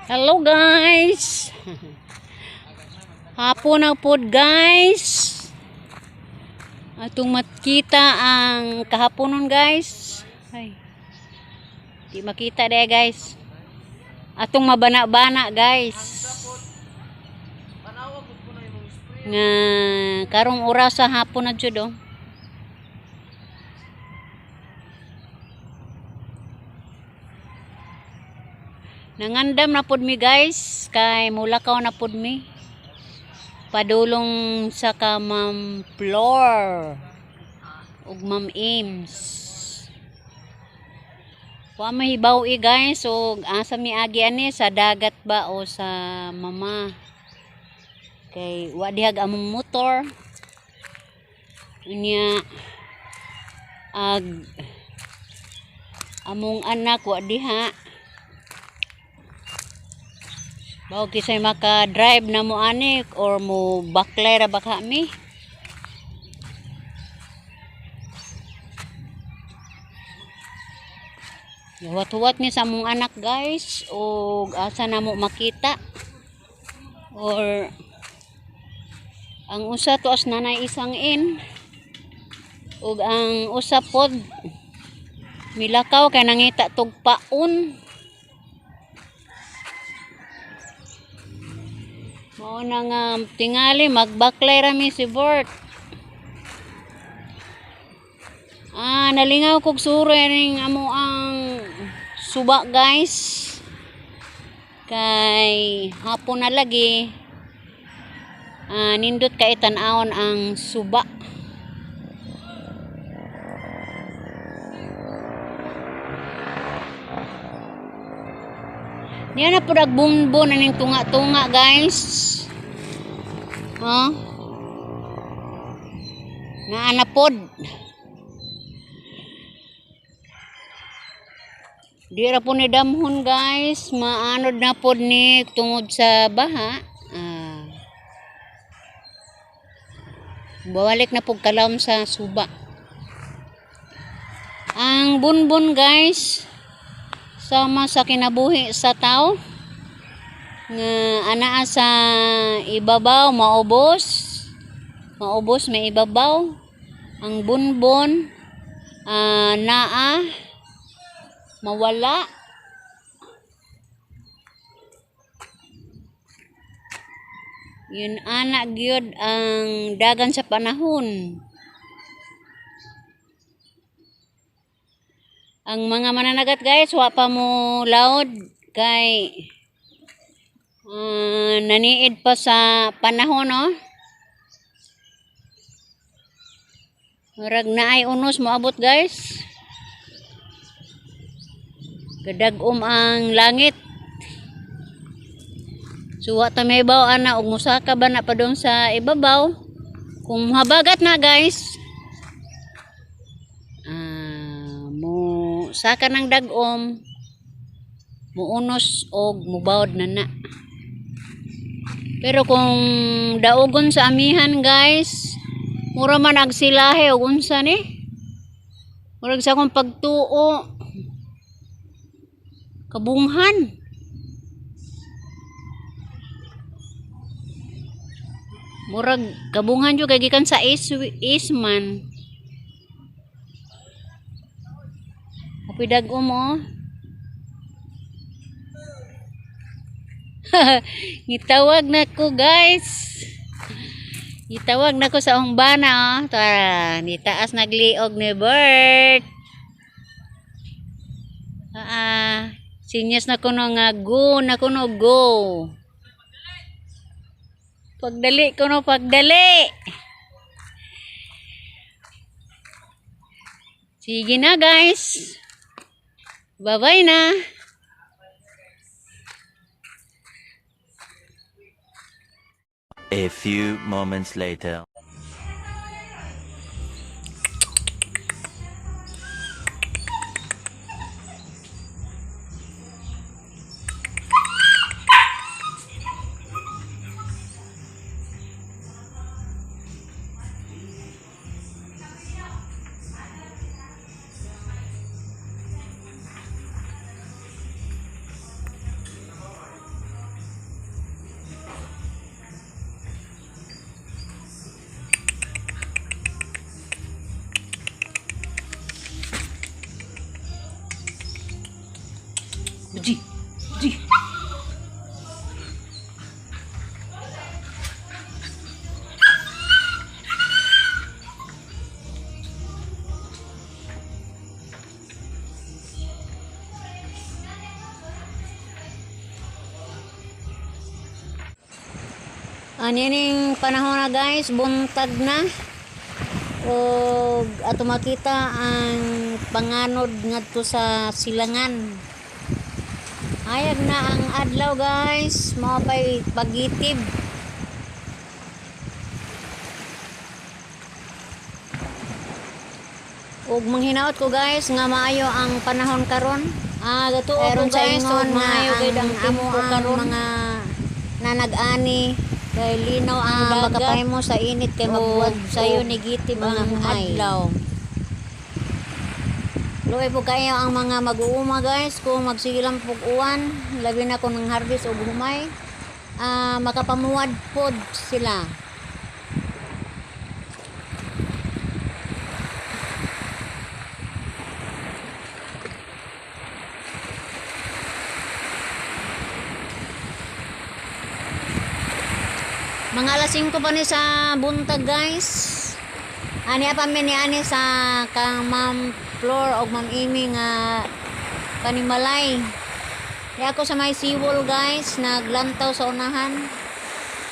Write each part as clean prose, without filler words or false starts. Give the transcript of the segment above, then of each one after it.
Hello, guys. Hapon na pod, guys. Atong makita ang kahaponon, guys. Ay. Di makita de, guys. Atong mabana-bana, guys. Nga karong oras sa hapon na jud, oh. Nangandam na pod mi, guys, kay mulakaw na pod mi. Padulong sa ka Ma'am Flor ug Ma'am Ames. Wa mahibaw i, guys, og asa mi agi ani, sa dagat ba o sa mama. Kay wa dihag among motor. Unya ag among anak wa diha. Bao kisay maka-drive na mo ani or mo baklay ra ba kami. Huwat-huwat ni sa among anak, guys, og asa na mo makita or ang usa tuas nanay isang in ug ang usa pod milakaw kay nangita tog paon. Mao na nga tingali magbaklay ra mi si Bert. Ah, nalingaw kog suroy ning amo ang suba, guys. Kay hapon na lagi. Ah, nindot kay tan-awon ang suba. Niya na pud agbunbon aning tunga-tunga, guys. Huh? Naa na pod. Di ra po ni damhon, guys, maanod na pod ni tungod sa baha. Ah. Bawalik na pud kalawom sa suba. Ang bunbon, guys, sama sa kinabuhi sa tao nga anaa sa ibabaw maubos, maubos may ibabaw ang bunbon, naa mawala. Yun ana gyud ang dagan sa panahon. Ang mga mananagat, guys, wa pa mo laod kay naniid pa sa panahon, no. Murag naay unos moabot, guys. Kadag-om ang langit. So wa ta may baw ana og musaka ba na padung sa ibabaw. Kung habagat na, guys, ah, mo saka ng dag-om, muunos og mubawod na na. Pero kung daugon sa amihan, guys, mura man ag silahe og unsa ni? Murag sa akong pagtuo, kabunghan. Murag kabunghan jud kay gikan sa is man. Apoy dag-om, oh. Gitawag na ko, guys. Gitawag na ko sa akong bana, oh. Tara, nitaas nagliog ni Bert. Ah, sinyas na kuno nga go na kuno, go. Pagdali kuno, pagdali. Sige na, guys. Bye-bye na. A few moments later. G. G. Anining panahon na, guys, buntag na. O ato makita ang panganod ngadto sa silangan. Hayag na ang adlaw, guys, mao pay pagitib. Ug manghinaot ko, guys, nga maayo ang panahon karon. Ah, gatuo ko, Aron sa guys, ingon ug nga maayo ang gid ang amo amo ang karon mga nanag-ani kay linaw ang dagat. Makapahimo sa init kay magbuwad Og sayo og ni gitib ang ang humay. adlaw. Luoy po kayo ang mga mag-uuma, guys, kung magsigilang pug uwan, labi na kung nang harvest og humay. Ah, makapamuwad pod sila. Mga alas 5 pa ni sa buntag, guys. Ani pa mi ni ani sa kang Ma'am Flor og Ma'am Amy nga panimalay. Di ako sa may seawall, guys, naglantaw sa unahan.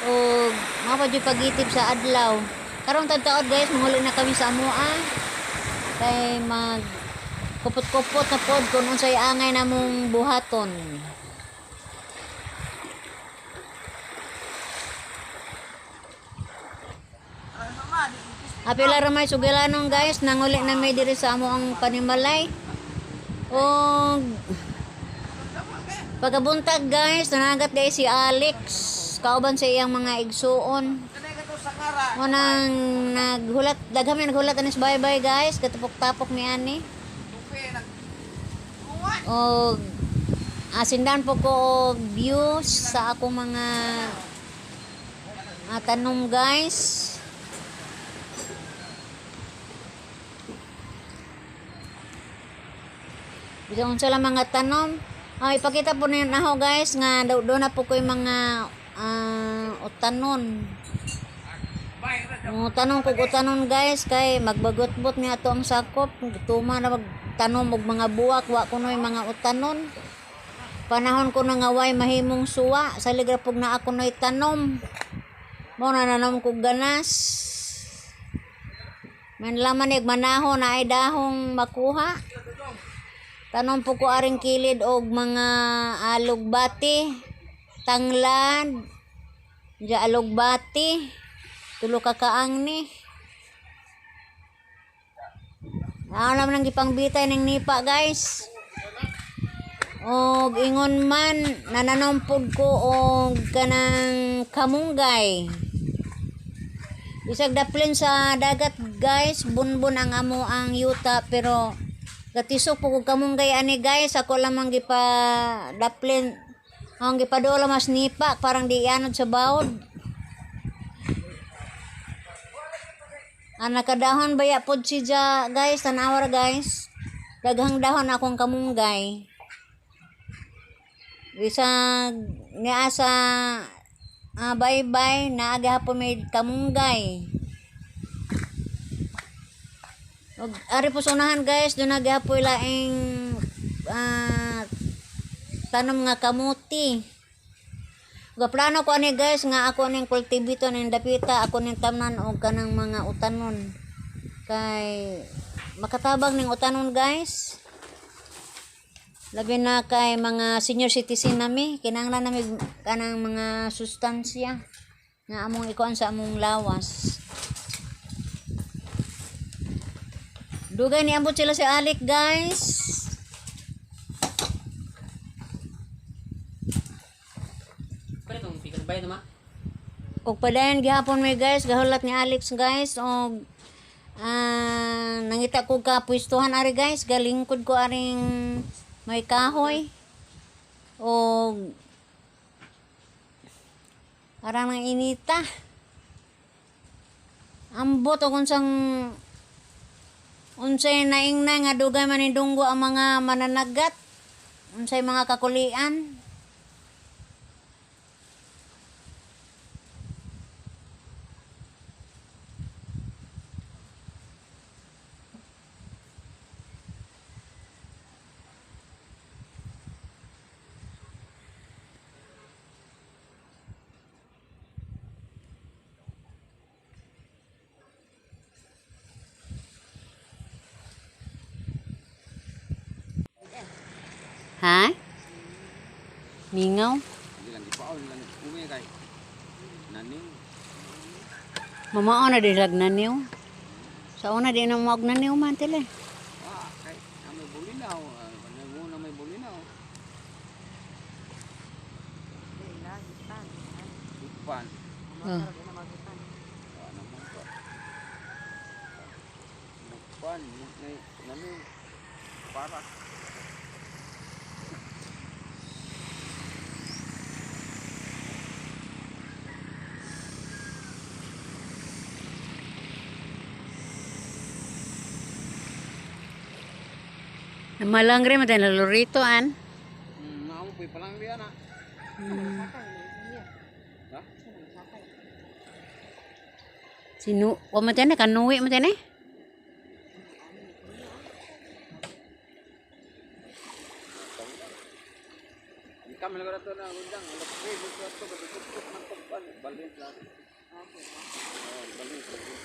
Og mga pa jud pagitib sa adlaw. Karong tagtaod, guys, manguli na kami sa amoa. Kay mag kupot-kupot na pod kung unsay angay namong buhaton. Apila ra may sugilanon, guys, nanguli na may diri sa amo ang panimalay. Og pagkabuntag, guys, nanagat guys si Alex kauban sa iyang mga igsuon. Unang naghulat, daghan may naghulat anis bye-bye, guys, katapok-tapok ni ani. Og asindan po ko og views sa akong mga tanom, guys. Bisan unsa lang mga tanom. Ah, ipakita po ninyo ako, guys, nga doon na po ko yung mga utanon. Mga tanom kog utanon, guys, kay magbagot-bot ni ato ang sakop. Tuma na magtanom og mga buwak, wa kunoy mga utanon. Panahon ko na nga way mahimong suwa, sa ligra pug na ako noy tanom. Mao na nanom kog ganas. Manlaman ig manahon na ay dahong makuha. Tanom po ko aring kilid og mga alugbati, tanglad, dya alugbati, tulo ka kaang ni. Ako naman ang gipangbitay ng nipa, guys. Og ingon man, nananom pod ko og kanang kamunggay. Bisag daplin sa dagat, guys, bunbun ang amo ang yuta pero gatisok po kog kamunggay ani, guys, ako lamang gipa daplin ang gipadola mas nipa parang di anod sa bawod. Ang nakadahon baya pod si ja, guys, tanawa ra, guys. Daghang dahon akong kamunggay. Bisag niya sa bye-bye naa gihapon may kamunggay. Og ari po sa unahan, guys, doon na gihapon laing tanom nga kamuti. Gaplano ko ani, guys, nga ako ning kultibito ning dapita ako ning tamnan og kanang mga utanon. Kay makatabang ning utanon, guys. Labi na kay mga senior citizen nami, kinahanglan nami kanang mga sustansya nga among ikuan sa among lawas. Dugay ni ambot sila si Alik, guys. Pwede itong pick bayad ma? Ug padayon gihapon mi, guys, gahulat ni Alex, guys, og nangita ko ka pwestuhan ari, guys, galingkod ko aring may kahoy. Og arang nang inita. Ambot og unsang unsay naingna nga dugay man ni dunggo ang mga mananagat. Unsay mga kakulian? Ha? Mingaw? Hindi lang gipaon lang umi kay naning. Mamao na din naniw. Sa una di na maog naniw man tila. Ah, kay na may bulinaw, ah, mo na may bulinaw. Ipan. Oh. Ah, naman ko. Mukpan, nay nani para. Malangre man tayo lorito an. Namo pa palang diya na. Ha? Sinu, wa man tayo kanuwi man tayo. Kami lang rato na undang alas 3 gusto ato kadugtog man tugpan balin lang. Oh, balin balin.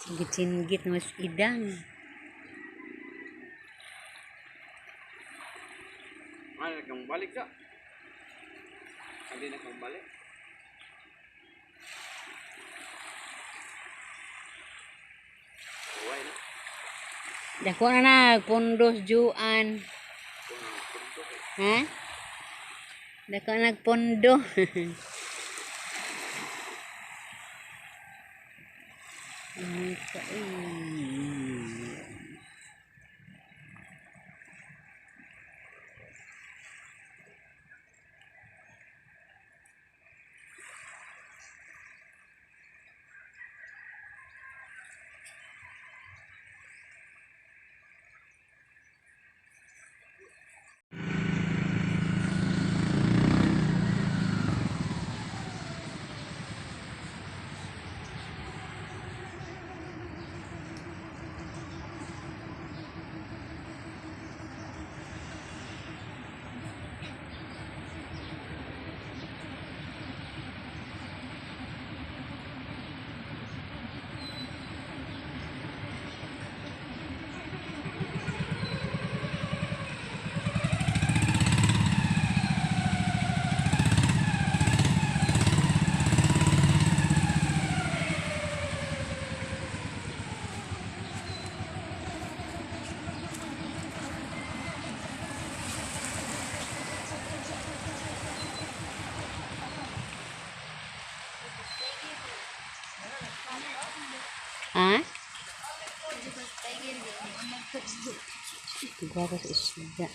Singgit-singgit mas idang. Ay, kang balik sa. Hindi na kang balik. Uway na. Dako na na pondos juan. Ha? Dako na nagpondo. Ay, ka- Ha? Gawas isda.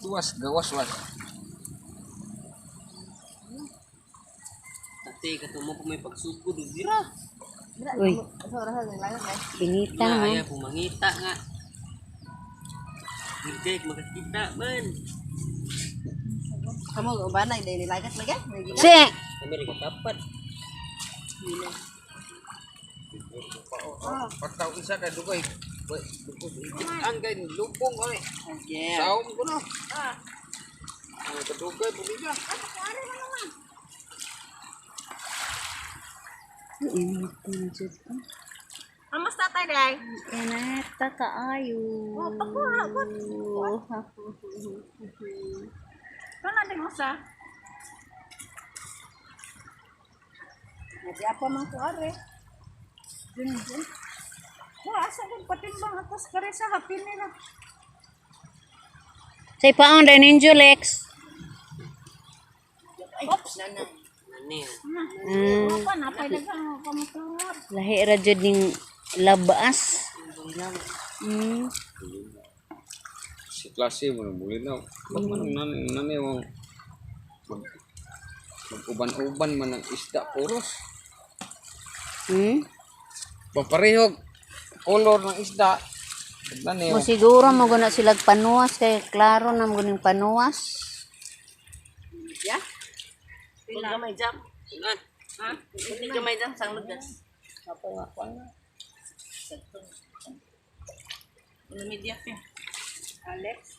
Duwas, gawas was. Ate, katumo po may pagsugod ug dira. Uy. Inita Nga, man. ayaw pumangita nga. Hindi, makakita man. Kamu ubanay dahil nilagat lagi. Si, Amerika kapat. Pagtaw isa kay dugay. Ang kay lupong kami. Yeah. Saom ko no. Ay, kadugay buliga. Amas tatay day. Inata kaayo. Oh, pakuha, Kana din usa. Nadi apa man ko are. Dun dun. Wa asa gud patimbang atas kare sa hapin nila. Sa ipaon rin ninyo, Lex. Oops. Nani. Pa napay daghang pamutungod. Lahi ra jud ning labas. Si klase mo na bulinaw. Bak man ang nanay nanay mo. Mag mag-uban-uban man ang isda puros. Paparehog color ng isda. Nanay Mo siguro mo guna sila panuwas kay klaro na mo guning panuwas. Huwag gamay jam. Ingon. Ha? Hindi gamay jam sang lugas. Ano media pa? Alex.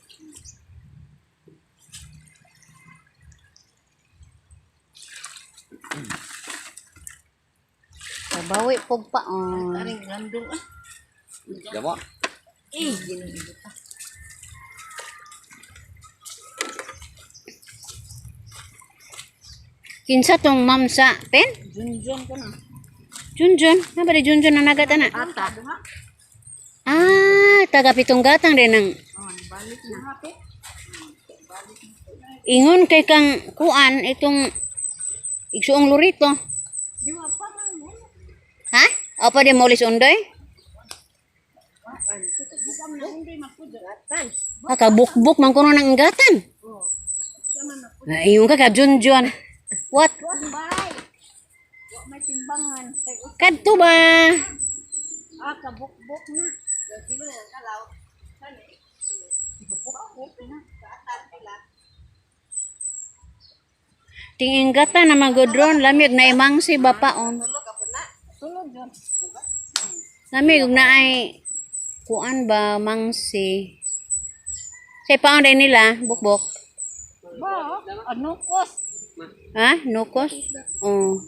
Kabawi pug paon. Aring gandong ah. Dama. Eh, ginoo. Kinsa tong ma'am sa pen? Junjun ko na. Junjun. Na ba di Junjun na nagat ana? Ata. Ah, taga pitong gatang din ang Oh, balik na. Hapit. ingon kay kang kuan itong igsuong lurito. Di wa pa man mo. Ha? O pa di molis undoy? Ha, kabukbuk man kuno ng ingatan. Ay, yung ka ka Junjun. What? Bay. Wa may timbangan. Kay Kadto ba? ah, kabukbuk na. Kilo na kalaw. Bukbuk na. Tingingatan na magodron lamig na imangsi ba paon. Tulog yun. Lamig ug na ay kuan ba mangsi. Say paon din nila bukbok. Ba, ano kos? Ha? Nukos? Oh.